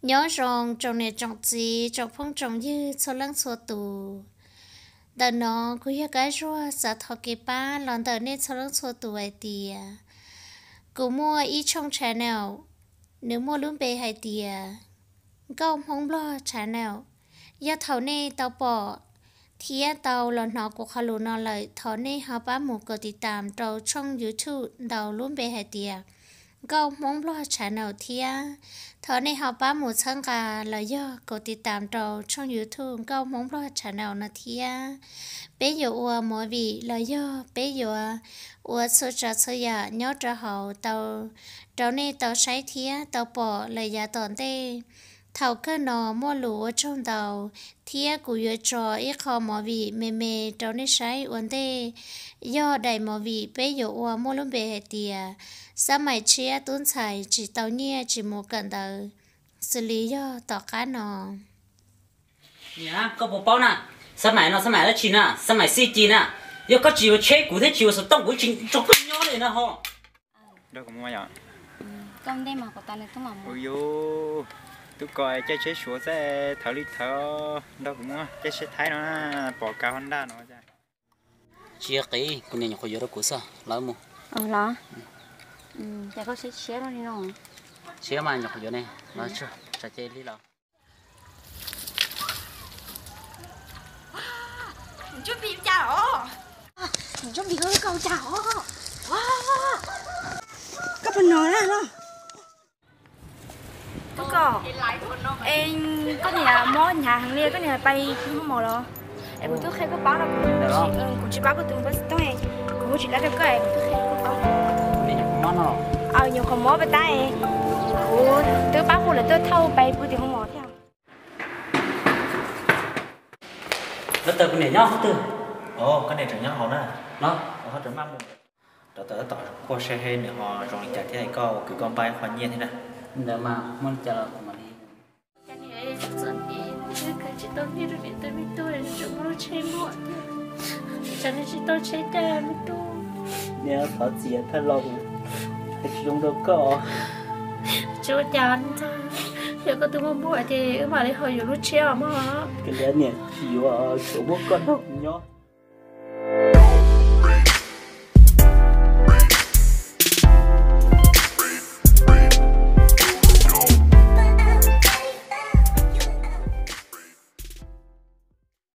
Nyob zoo tsoom niam tsoom txiv tsoom phooj tsoom ywg txhua leej txhua tus. Ntawm no kuv yog Kab Zuag xav thov kev pab los ntawm nej txhua leej txhua tus hais tias kuv muaj ib tshooj channel, nws muaj lub npe hais tias Nkauj Hmoob Nplog Channel. Yog thaum nej tau pom thiab tau los hnov kuv qhov lus no lawm, thov nej ho pab mus kaum tiv tam rau tshooj YouTube ntaus lub npe hais tias Nkauj Hmoob Nplog Channel thiab. Thov nej ho pab mus txhawb nqa los yog kaum tiv tam rau tshooj YouTube Nkauj Hmoob Nplog Channel no thiab. Peb yuav ua movie los yog peb yuav ua txhua tsav txhua yam nyob rau hauv tau rau nej tau saib thiab tau pom lawm yav tom ntej. Thaum kawg no muaj lus ua tsaug ntau, thiab kuv yuav tso ib qho movie me me rau nej saib ua ntej. Yog daim movie peb yuav ua muaj lub npe hais tias Xab Maim Tshiab Tub Ntxhais Tsis Tau Nyiaj Tsis Mus Kawm Ntawv, xws li yog tom qab no. Niam, koj puas paub na, Xab Maim no Xab Maim dab tsi na, Xab Maim Xij Ci na. Yog koj tsis yuav tsheb kuv thiab tsis yuav xov tooj kuv tsis tso koj nyob li na ho. Nrog kuv mus yom. Ua yus, tub ko caij tsheb Suav xwb, thawv li thawv, nrog kuv mus caij tsheb Thaib no na, pom kav Honda no. Tsis yog qis, kuv niam nyuam qhuav yuav rau kuv xwb, los mus. Los, ces koj siab siab li no. Siab mas nyuam qhuav yuav ne, los tso, tso ces li los. Ntsuj Npis cas os? Ntsuj Npis koj koj cas os? Koj puas hnov na los? Koj, koj, es koj niam mob hnyav heev li, koj niam pais pw hoo mom los? Es kuv twb qhia koj paub no, kuv tsis pab koj tus npawb xov tooj, kuv muab tsis dab rau koj es kuv twb qhia koj paub. Aws, nyuam qhuav mob pab tab, kuv twb pab hu lawv tuaj thauj pais pw tim hoo mom thiab. Lawv taws kuv niam nyob qhov twg? Koj niam tseem nyob hauv na. Los, ho tseem maj mus. Rau tawm tab tom kuaj saib nws ho zoo li cas thiab koj ua kwv koj npaj ib qho nyiaj thiab na. Ntawd mas muaj li cas los kuv mam li. Tsis tau nyiaj rau niam tais me tub, tseem muab lub tsheb muag, tsam nws tsis tau tsheb caij me tub. Niam thov txim thawj los, hais tsis zoo rau koj. Tsis ua cas ntag, yog koj twb muaj npua ces wb mam li ho yuav lub tsheb os mog. Koj niam tsis yuav, tsuas muab koj nrog kuv nyob.